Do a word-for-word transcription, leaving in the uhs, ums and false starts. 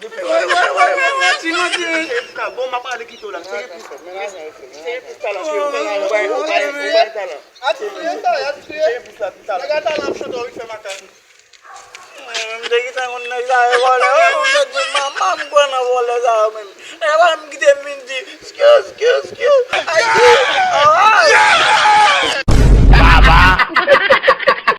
Woy, woy, woy, woy, woy, ti manti, wi. Bon, m ap ale kite w la. Seri plis, seri plis talan. Ou bay, ou bay, ou bay talan. Atire, atire. Seri plis la, talan. Nèg a talan ap chante, w vin fè makak. Mwen menm, m te gentan konn nèg sa yo vòlè. Wi, ou te di manman m kwè nan vòlè sa yo menm. Nèg pa menm kite m vin di, excuse, excuse, excuse.